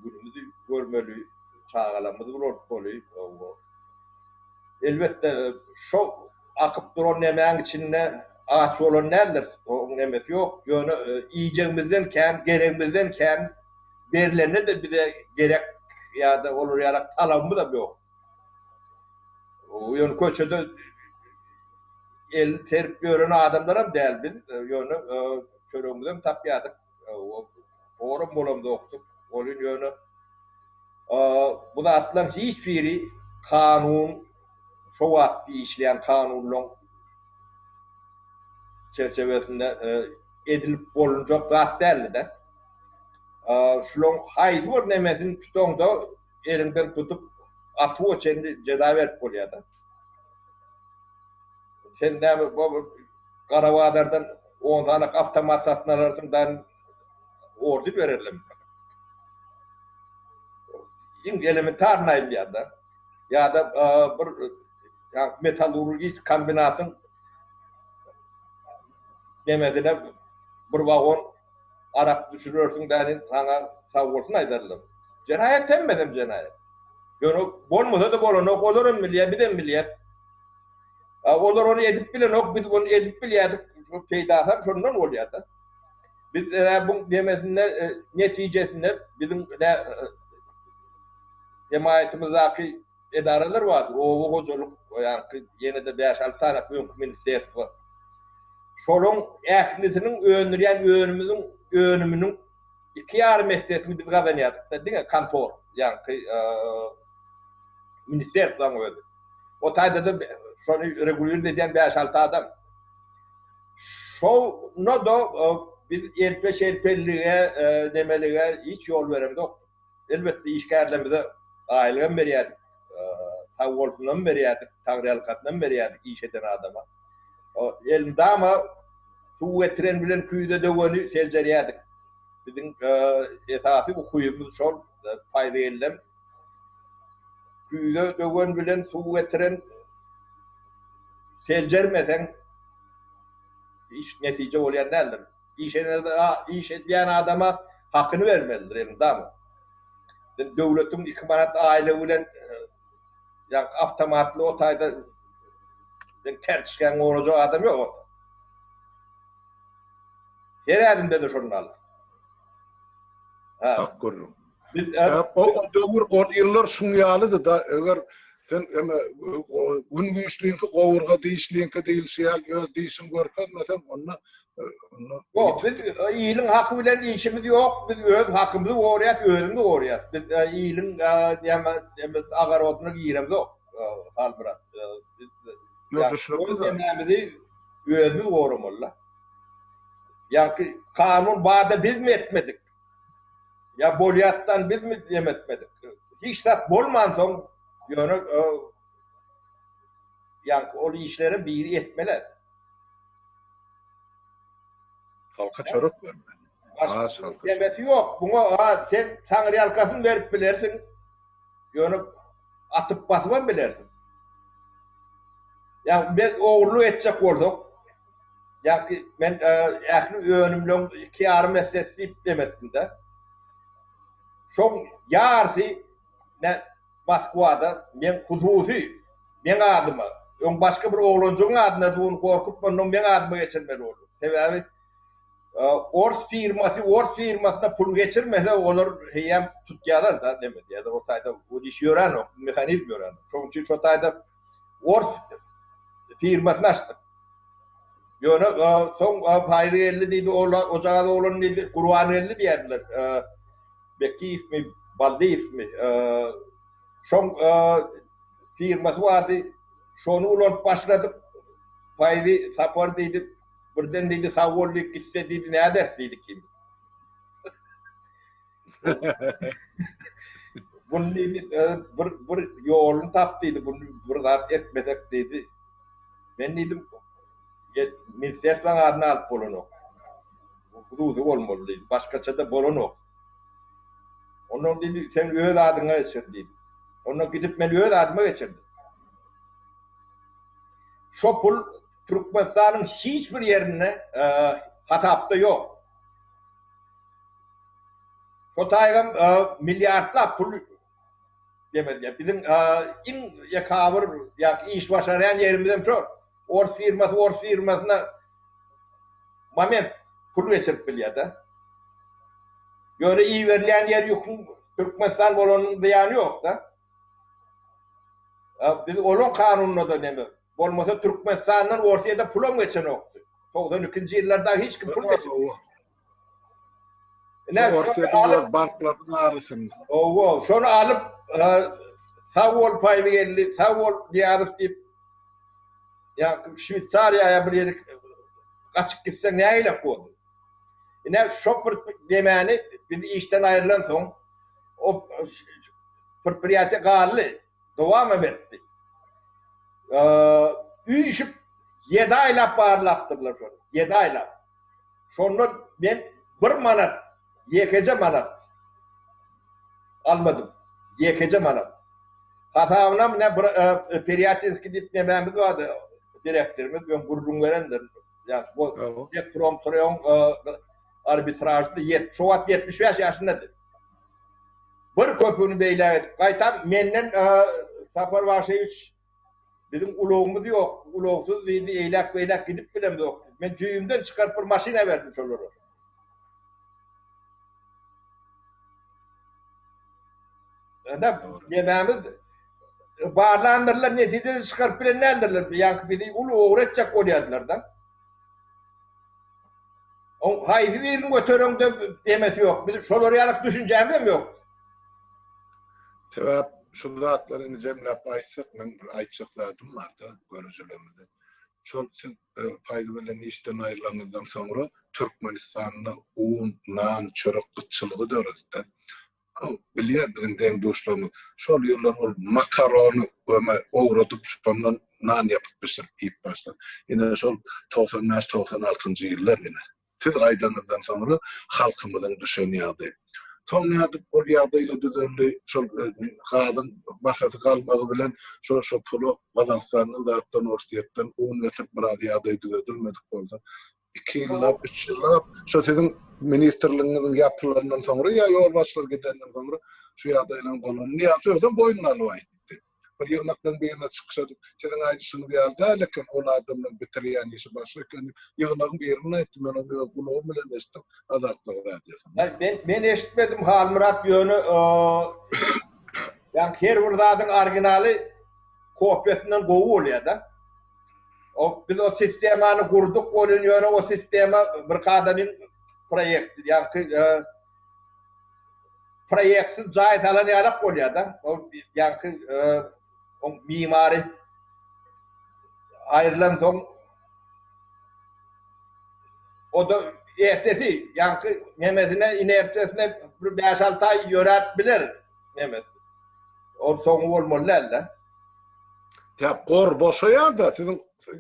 günümizi görmeli, çagalarymyzy ulaltmaly. Elbetde, şo akyp duran nemäň içinde aç bolan däldiris, oň nemesi ýok. Ýöne iýjegimizden kän, geregimizden kän berlende-de bize gerek ýa-da olar ýalak talabymyzam ýok. Ýöne köçede elini serip ýören adamlaram däl biz, ýöne çöregimizem tapýardyk. Oram bolamzokdyk. Welin ýöne bu zatlaryň hiç biri kanun şo wagtky işleýän kanunlaryň çerçewesinde edilip bolunjak zat däldi-de. Şularyň haýsy bir nemesini tutaňda eliňden tutup atuwa çenli jeza berip bolýar-da. Sen näme bu gara bazardan on sany awtomat satyn alarsyň dan order bererlermi sana? Iň elementarny aýdýar-da. Ýa-da bir metallurgik kombinatyň nemesine bir wagon arak düşürersiň däni saňa sag bolsun aýdarlar. Jenaýat hemmesem jenaýat. Ýöne bolmasa-da bolanok, olaram bilýär, bizem bilýäs. Olar ony edip bilenok, biz ony edip bilýärdik. Peýdasam şondan bolýar-da. Biz bu nemesinde netijesinde biziň hemaýatymyzdaky edaralar bardy. Oba hojalyk, ýaňky ýene-de bäş-alty sany öňki ministerstwo. Şolaryň ählisiniň öndürýän önümiziň önüminiň 2,5 essesini biz gazanýardyk-da, diňe kontor, ýaňky ministerstwoň özi. O taýda-da şony regulirowat edýän bäş-alty adam. Şonda-da biz elpe-şelpelige, nemelige hiç ýol beremzok. Elbetde, işgärlerimize aýlygam berýärdik, sag bolsunam berýärdik, taňryýalkasynam berýärdik iş eden adama. Elmydama suw getiren bilen küýze döweni seljerýärdik. Biziň esasy ukybymyz şol, Paýzygellem. Küýze döwen bilen suw getiren seljermeseň hiç netije bolýan däldir. Iş iş edýän adama hakyny bermelidir elmydama. Sen döwletiň 2 manat aýlygy bilen ýa awtomatly o taýda sen kerçgäň gorajak adam ýok ota. Her ädimde-de şonda al. Ha. Hak gürrüň. O döwür, ol ýyllar şuň ýalydy-da, eger sen eme gün güýçliňki gowurga dişliňki diýilşi ýaly öz dişiňi görkezmeseň, onda onda Ýok, biz iliň haky bilen işimiz ýok, biz öz hakymyzy gorýas, özümizi gorýas. Biz iliň näme näme agarodyna giremzok, Halmyrat. Biz öz nemämizi özümiz goramaly-da. Ýaňky kanun barda bizmi etmedik? Ýa bolýatdan bizmi neme etmedik? Hiç zat bolmansoň, ýöne ýaňky ol işleri biri etmeli. Halka çörek bermeli. Aç halka. Demesi ýok. Buňa ha sen taňryýalkasyn berip bilersiň. Ýöne atyp basybam bilersiň. Ýa biz ogurlyk etjek bolsak, ýa-ki men ähli önümleň 2,5 essesi diýip demetdim-de. Şoň ýarysy men Moskwada meň hususy meň adyma, öň başga bir oglanjygyň adyna duny gorkup ondan meň adyma geçirmeli boldum. Sebäbi ors firmasy ors firmasyna pul geçirmese olar heýem tutýarlar-da neme diýýärler o taýda o iş ýöränok, mehanizm ýöränok. Şonuň üçin şo taýda ors firmasyny açdyk. Ýöne soň Paýzy geldi diýdi, ojagaz oglan diýdi, Gurban geldi diýýärdiler. Bekiýewmi, Baldyýewmi, şoň firmasy bardy, şony ulanyp başladyk. Paýzy Sapar diýdi, birden diýdi, sag bol diýip gitse diýdi, näderis diýdi ikimiz. Bunu diýdi, bir bir ýoluny tap diýdi, bunu bir zat etmesek diýdi. Men diýdim, Ministerstwaň adyny alyp bolanok. Hususy bolmaly diýdi. Başgaça-da bolanok. Ondan diýdi, sen öz adyňa geçir diýdi. Ondan gidip men öz adyma geçirdim. Şo pul Türkmenistanyň hiç bir ýerinde hasapda ýok. Şo taýgam milliardlap pul demedi. Biziň iň ekabyr ýa iş başarýan ýerimizem şo. Ors firmasy ors firmasyna moment pul geçirip bilýär-de. Ýöne iberilýän ýer ýüküň Türkmenistan bolanynyň zyýany ýok-da. Biz olaň kanunynda-da neme, bolmasa Türkmenistandan Orsýede pulam geçenokdy. 92-nji ýyllarda hiç kim pul geçirmedi. Ine, şony alyp banklaryň arasynda. Owa, şony alyp sag bol Paýzy geldi, sag bol Nyýazow diýip ýa Şweýsariýa ýa bir ýere gaçyp gitseň nägilek boldy. Ine, şo bir demäni biz işden aýrylan soň o predpriýatiýa galdy, dowam hem etdi. Üýşüp ýedi aýlap barlapdyrlar şony, ýedi aýlap. Şondan men bir manat, ýekeje manat almadym. Ýekeje manat. Hasabynam ine bir Perýatinskiý diýip nemämiz bardy, direktorymyz, öň gürrüň berendir. Ýa bu Promtroýoň arbitražda şo wagt 75 ýaşyndady. Bir köpügini beýläk edip, gaýtam menden Sapar Bagşyýewiç Biziň ulagymyz ýok, ulagsyz diýdi, eýläk-beýläk gidip bilemzok diýdi. Men jübimden çykaryp bir maşyn berdim şolara. Indi nemämiz barlandyrlar, netije çykaryp bilen däldirler. Ýaňky bizi uly ogry etjek bolýardylar-da. Oň haýsy birini götereňde demesi ýok. Biz şolar ýaly düşünjämiz hem ýok. Sebäp şu zatlary indi jemläp aýtsak, meň bir aýtjak zadym bar-da görüjilerimize. Şol siz Paýzy bilen işden aýrylanyňyzdan soňra Türkmenistanda un, nan, çörek gytçylygy döredi-de. Ol bilýär biziň deň-duşlarymyz. Şol ýyllar ol makarony öme owradyp, şondan nan ýapyp bişirip iýip başlady. Ine şol 95, 96-njy ýyllar ine. Siz gaýdanyňyzdan soňra halkymyzyň düşen ýagdaýy. Soň nädip ol ýagdaýlar düzeldi, şol gazyň bahasy galmagy bilen şo şo pula Gazagystandan zatdan Orsýetden un getirip biraz ýagdaý düzedilmedik bolsa, iki ýyllap, üç ýyllap şo siziň ministrligiňiziň ýapylandan soňra ýa ýolbaşçylar gidenden soňra şu ýagdaýlaryň bolanyny Nyýazow özem boýnuna alyp aýtdy. Bir ýygnaklaryň birine çykyş edip, siziň aýdyşyňyz ýaly däl eken, ol adamlaryň bitirýän işi başga eken diýip, ýygnagyň birinde aýtdy, men ony öz gulagym bilen eşitdim, Azatlyk radiosynda. Men men eşitmedim Halmyrat ýöne ýa her bir zadyň originaly kopiýasyndan gowy bolýar-da. O biz o sistemany gurduk welin ýöne o sistema bir adamyň proýekti, ýaňky proýektsiz jaý salan ýalak bolýar-da. O ýaňky oň mimary aýrylan soň o da ertesi ýaňky nemesine inertesine bir 5-6 aý ýöräp biler nemesi. Ol soňy bolmaly däl-de. Tä gor boşaýar-da, siziň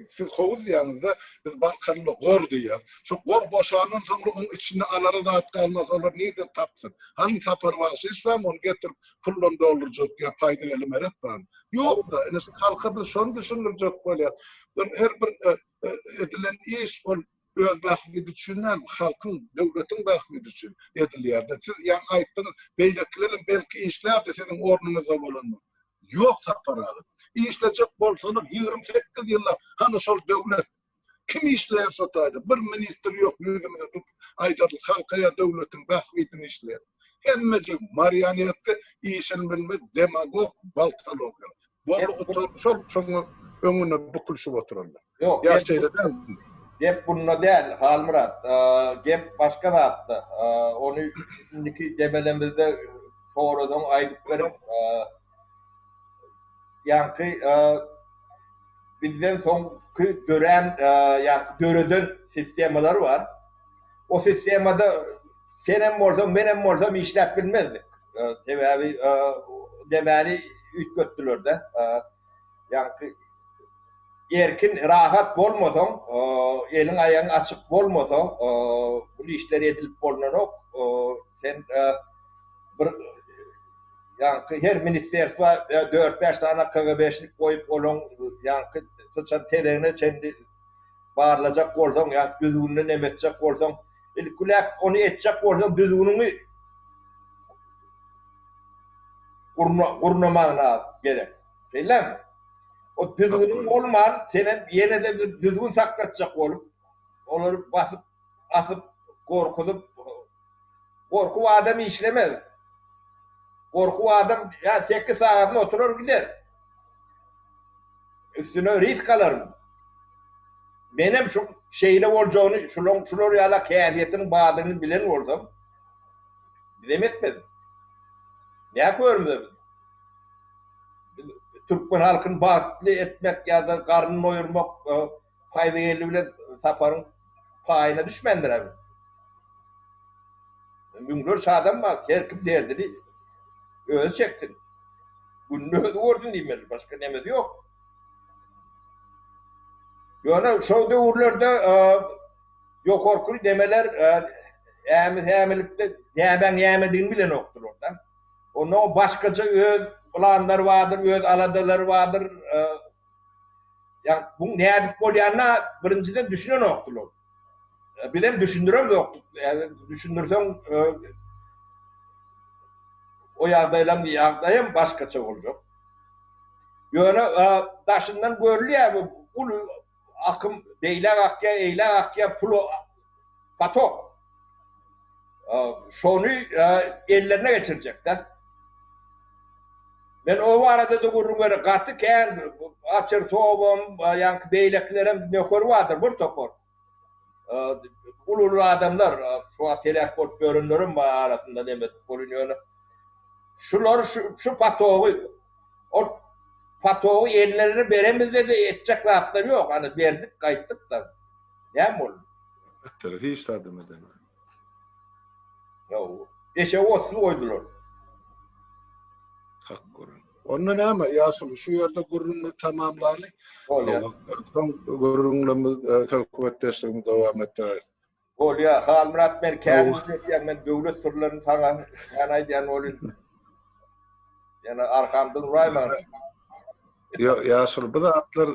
siz howuz diýýäňiz-de, biz Balkanly gor diýýäs. Şo gor boşandan soňra oň içinde alara zat galmasa olar nirden tapsyn? Hany Sapar Bagşyş barmy ony getirip puldan doldurjak ýa Paýdygeldi Meret barmy? Ýok-da, ine şu halka biz şony düşündirjek bolýas. Bir her bir edilen iş ol öz bähbidi üçin däl, halkyň, döwletiň bähbidi üçin edilýär-de. Siz ýaňy aýtdyňyz, beýlekilerem belki işlärdi siziň ornuňyzda bolanda. Ýok Sapar aga. Işlejek bolsalar 28 ýyllap hany şol döwlet kim işleýär şo taýda bir ministr ýok ýüzümize tutup aýdarlyk halka ýa döwletiň bähbidine işleýär. Hemmejik marionetka işini bilmez demagog baltaloglar. Boldy gutardy şol şoňa öňünde bükülşip oturanlar. Ýok Ýa şeýle dälmi? Gep bunda däl Halmyrat. Gep başga zatda. Ony indiki demelemizde Sorasaň aýdyp berin. Ýaňky bizden soňky dörän ýaňky döreden sistemalar bar. O sistemada senem bolsaň, menem bolsam işläp bilmezdik. Sebäbi demäni üýtgetdiler-de. Ýaňky erkin, rahat bolmasaň, eliň aýagyň açyk bolmasa, bu işler edilip bolnanok. Sen bir ýaňky her ministerstwa dört-bäş sany KGB-şnik goýup, olaň ýaňky syçan tezegine çenli barlajak bolsaň, ýa düzgünini neme etjek bolsaň, ilkiläp ony etjek bolsaň düzgüniňi gurnamagyna gerek. Şeýlemi? O düzgüniň bolman, senem ýene-de bir düzgün saklatjak bolup, olary basyp, asyp, gorkuzyp, gorkup adam işlemez. Gorkup adam ýa sekiz sagadyny oturar gider. Üstüne risk alaryn. Menem şu şeýle boljagyny, şulaň şular ýala häsiýetiniň bardygyny bilen bolsam, bizem etmezdik. Nä körümize biz? Biz türkmen halkyny bagtly etmek ýa-da garnyny doýurmak Paýzygeldi bilen Saparyň paýyna düşmändir hä. Müňlerçe adam bar, her kim derdini özi çeksin. Gününi özi görsün diýmeli, başga nemesi ýok. Ýöne şo döwürlerde ýokarky nemeler ämi-sämilikde nämäň nämedigini bilenokdylar-da. Onda başgaça öz planlary bardyr, öz aladalary bardyr. Ýa bu nädip bolýanyna birinjiden düşünenokdylar. Bizem düşündiremzokdyk. Düşündirseň o ýagdaýlaryň ýagdaýam başgaça boljak. Ýöne daşyndan görülýär bu uly akym beýläk akýar, eýläk akýar, pul potok. Şony ellerine geçirjek-de. Men o barada-da gürrüň bererin. Gaty kän Açyr Tobam, ýaňky beýlekilerem nökeri bardyr bir topar. Uly-uly adamlar, şu wagt heläk bolup ýörenlerem bar arasynda neme edip bolýan ýöne. Şular şu potogy ol potogy ellerine beremizde-de etjek zatlary ýok. Ana berdik, gaýtdyk-da. Näme boldy? Etdiler, hiç zadam edenok. Ýok. Eşegi otsuz goýdular. Hak görün. Onda näme, ýaşuly, şu ýerde gürrüňimizi tamamlaly. Bolýar. Soň gürrüňlerimiz, e, söhbetdeşligimizi dowam etdireris. Bolýar. Halmyrat men kän gürletýän, men döwlet syrlaryny saňa kän aýdýan bolýan. Ýene arkamdan uraýma. Ýok, ýaşuly, bu zatlar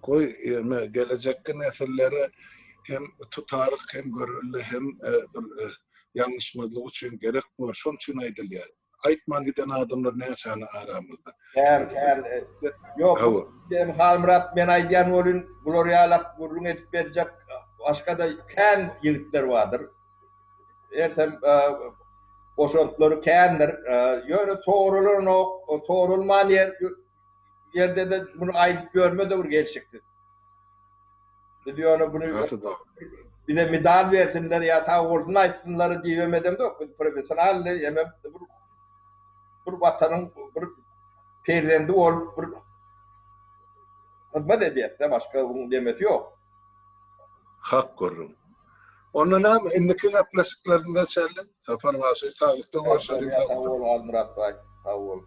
goý, ýöne gelejekki nesillere hem tutaryk, hem görelde, hem e, bir e, ýalňyşmazlyk üçin gerek bor. Şonuň üçin aýdylýar. Aýtman giden adamlar näçäni aramyzda. Kän, kän. Ýok, sen Halmyrat men aýdýan welin, bular ýalak gürrüň edip berjek başga-da kän ýigitler bardyr. Ersem goşantlary kändir. Ýöne soralanok, soralman ýer ýerde-de muny aýdyp ýörme-de bir gelşiksiz. Biz ýöne muny bize medal bersinler ýa sag bolsun aýtsynlar diýibem edemzok. Biz professional hemem bir bir watanyň bir perzendi bolup bir hyzmat edýäs-de, başga buň demesi ýok. Hak gürrüň. Onda näme, indiki gepleşiklerimize çenli Sapar bagşy saglykda görşeliň. Sag bol Halmyrat baý, sag bol.